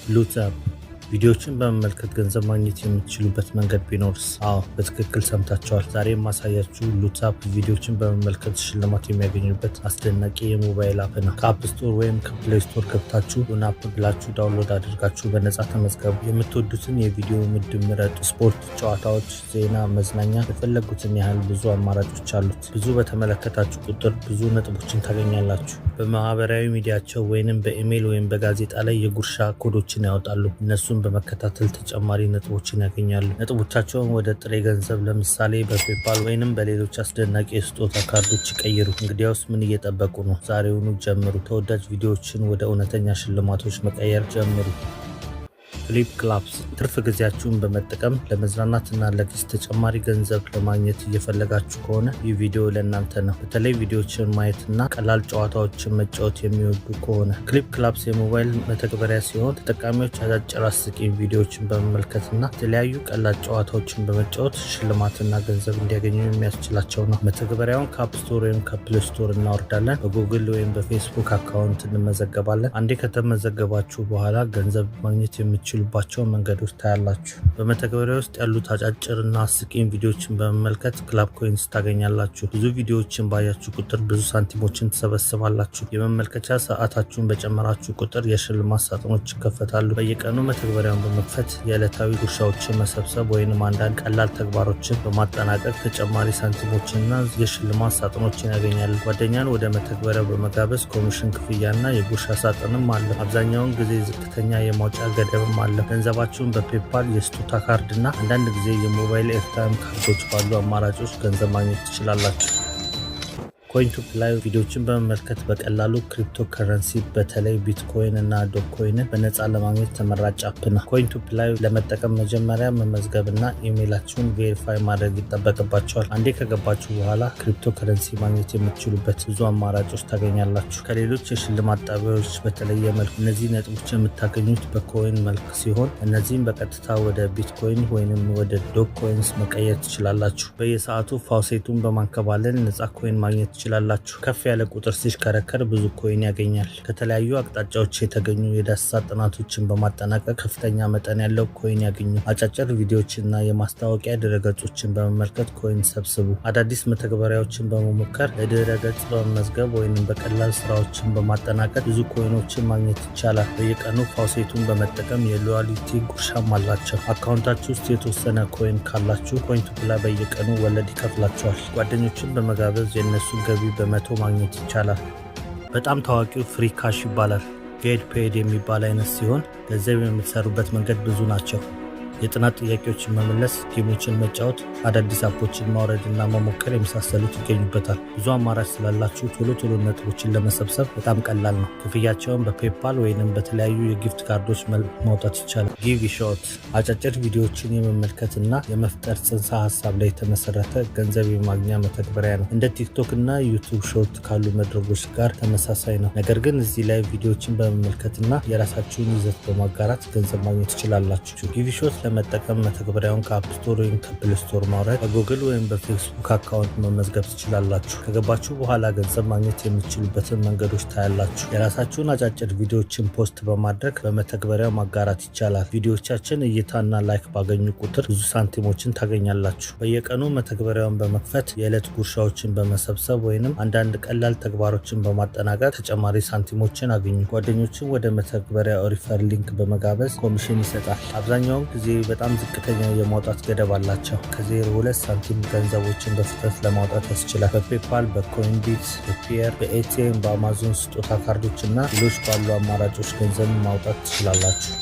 Loot app ቪዲዮዎችን በመመልከት ገንዘብ ማግኘት የምትችሉበት መንገድ ቢኖርስ? አዎ፣ በትክክል ሰምታችኋል። ዛሬ የማሳያችሁ Loot app ቪዲዮዎችን በመመልከት ሽልማት የሚያገኙበት አስደናቂ የሞባይል app ነው። ከ App Store ወይም ከ Play Store ገብታችሁ Loon app ብላችሁ download አድርጋችሁ በነጻ ተመዝገቡ። የምትወዱትን የቪዲዮ ምድብ ምረጡ። ስፖርት፣ ጨዋታዎች፣ ዜና፣ መዝናኛ፣ የፈለጉትን ያህል ብዙ አማራጮች አሉት። ብዙ በተመለከታችሁ ቁጥር ብዙ ነጥቦችን ታገኛላችሁ። በማህበራዊ ሚዲያቸው ወይንም በኢሜይል ወይም በጋዜጣ ላይ የጉርሻ ኮዶችን ያወጣሉ። እነሱን በመከታተል ተጨማሪ ነጥቦችን ያገኛሉ። ነጥቦቻቸውን ወደ ጥሬ ገንዘብ፣ ለምሳሌ በ PayPal ወይንም በሌሎች አስደናቂ የስጦታ ካርዶች ይቀይሩ። እንግዲያውስ ምን እየጠበቁ ነው? ዛሬውኑ ጀምሩ። ተወዳጅ ቪዲዮዎችን ወደ እውነተኛ ሽልማቶች መቀየር ጀምሩ። Flip Claps ትርፍ ጊዜያችሁን በመጠቀም ለመዝናናትና ለኪስ ተጨማሪ ገንዘብ ለማግኘት እየፈለጋችሁ ከሆነ ይህ ቪዲዮ ለእናንተ ነው። በተለይ ቪዲዮዎችን ማየትና ቀላል ጨዋታዎችን መጫወት የሚወዱ ከሆነ። Clip Claps የሞባይል መተግበሪያ ሲሆን ተጠቃሚዎች አጫጭር አስቂኝ ቪዲዮዎችን በመመልከትና የተለያዩ ቀላል ጨዋታዎችን በመጫወት ሽልማትና ገንዘብ እንዲያገኙ የሚያስችላቸው ነው። መተግበሪያውን ከ App Store ወይም ከ Play Store እናወርዳለን። በጉግል ወይም በፌስቡክ account እንመዘገባለን። አንዴ ከተመዘገባችሁ በኋላ ገንዘብ ማግኘት የምትችሉባቸው መንገዶች ታያላችሁ። በመተግበሪያ ውስጥ ያሉት አጫጭርና አስቂኝ ቪዲዮዎችን በመመልከት clap coins ታገኛላችሁ። ብዙ ቪዲዮዎችን ባያችሁ ቁጥር ብዙ ሳንቲሞችን ትሰበስባላችሁ። የመመልከቻ ሰዓታችሁን በጨመራችሁ ቁጥር የሽልማት ሳጥኖች ይከፈታሉ። በየቀኑ መተግበሪያውን በመክፈት የዕለታዊ ጉርሻዎችን መሰብሰብ ወይንም አንዳንድ ቀላል ተግባሮችን በማጠናቀቅ ተጨማሪ ሳንቲሞችንና የሽልማት ሳጥኖችን ያገኛሉ። ጓደኛን ወደ መተግበሪያው በመጋበዝ ኮሚሽን ክፍያና የጉርሻ ሳጥንም አለ። አብዛኛውን ጊዜ ዝቅተኛ የማውጫ ገደብም አለ። ገንዘባችሁን በ PayPal፣ የስጦታ ካርድ እና አንዳንድ ጊዜ የሞባይል airtime ካርዶች ባሉ አማራጮች ገንዘብ ማግኘት ትችላላችሁ። Coin to Play ቪዲዮዎችን በመመልከት በቀላሉ ክሪፕቶ ከረንሲ፣ በተለይ ቢትኮይን እና Dogecoin ን በነፃ ለማግኘት ተመራጭ app ነው። Coin to Play ለመጠቀም መጀመሪያ መመዝገብ እና ኢሜይላችሁን verify ማድረግ ይጠበቅባችኋል። አንዴ ከገባችሁ በኋላ ክሪፕቶ ከረንሲ ማግኘት የምትችሉበት ብዙ አማራጮች ታገኛላችሁ። ከሌሎች የሽልማት ጣቢያዎች በተለየ መልኩ እነዚህ ነጥቦች የምታገኙት በ coin መልክ ሲሆን እነዚህም በቀጥታ ወደ ቢትኮይን ወይንም ወደ Dogecoins መቀየር ትችላላችሁ። በየሰዓቱ faucet ኡን በማንከባለል ነፃ coin ማግኘት ትችላላችሁ። ከፍ ያለ ቁጥር ሲሽከረከር ብዙ coin ያገኛል። ከተለያዩ አቅጣጫዎች የተገኙ የዳሰሳ ጥናቶችን በማጠናቀቅ ከፍተኛ መጠን ያለው coin ያገኙ። አጫጭር ቪዲዮዎችና የማስታወቂያ ድረገጾችን በመመልከት coin ሰብስቡ። አዳዲስ መተግበሪያዎችን በመሞከር፣ ለድረ ገጽ በመመዝገብ ወይም በቀላል ስራዎችን በማጠናቀቅ ብዙ coin ኦችን ማግኘት ይቻላል። በየቀኑ faucet ኡን በመጠቀም የ loyalty ጉርሻም አላቸው። Account ኣችሁ ውስጥ የተወሰነ coin ካላችሁ Coin to Play በየቀኑ ወለድ ይከፍላችኋል። ጓደኞችን በመጋበዝ የእነሱን ገቢ በመቶ ማግኘት ይቻላል። በጣም ታዋቂው Free Cash ይባላል። Get paid የሚባል አይነት ሲሆን ገንዘብ የምትሰሩበት መንገድ ብዙ ናቸው። የጥናት ጥያቄዎችን መመለስ፣ game ኦችን መጫወት፣ አዳዲስ app ኦችን ማውረድ እና መሞከር የመሳሰሉት ይገኙበታል። ብዙ አማራጭ ስላላችሁ ቶሎ ቶሎ ነጥቦችን ለመሰብሰብ በጣም ቀላል ነው። ክፍያቸውን በ PayPal ወይንም በተለያዩ የ gift ካርዶች መልክ ማውጣት ይቻላል። Give a Shot አጫጭር ቪዲዮዎችን የመመልከት እና የመፍጠር ጽንሰ ሀሳብ ላይ የተመሰረተ ገንዘብ የማግኛ መተግበሪያ ነው። እንደ TikTok እና YouTube Short ካሉ መድረኮች ጋር ተመሳሳይ ነው። ነገር ግን እዚህ ላይ ቪዲዮዎችን በመመልከት እና የራሳችሁን ይዘት በማጋራት ገንዘብ ማግኘት ትችላላችሁ። Give a Shot ለመጠቀም መተግበሪያውን ከ App Store ወይም ከ Play Store ማውረድ፣ በጉግል ወይም በፌስቡክ account መመዝገብ ትችላላችሁ። ከገባችሁ በኋላ ገንዘብ ማግኘት የምትችሉበትን መንገዶች ታያላችሁ። የራሳችሁን አጫጭር ቪዲዮዎችን post በማድረግ በመተግበሪያው ማጋራት ይቻላል። ቪዲዮዎቻችን እይታና like ባገኙ ቁጥር ብዙ ሳንቲሞችን ታገኛላችሁ። በየቀኑ መተግበሪያውን በመክፈት የዕለት ጉርሻዎችን በመሰብሰብ ወይንም አንዳንድ ቀላል ተግባሮችን በማጠናቀቅ ተጨማሪ ሳንቲሞችን አግኙ። ጓደኞችን ወደ መተግበሪያው refer link በመጋበዝ ኮሚሽን ይሰጣል። አብዛኛውን ጊዜ በጣም ዝቅተኛ የማውጣት ገደብ አላቸው። ከ02 ሳንቲም ገንዘቦችን በፍጥነት ለማውጣት ያስችላል። በ PayPal፣ በ Coinbit፣ በ Payeer፣ በ ATM፣ በአማዞን ስጦታ ካርዶች እና ሌሎች ባሉ አማራጮች ገንዘብ ማውጣት ትችላላችሁ።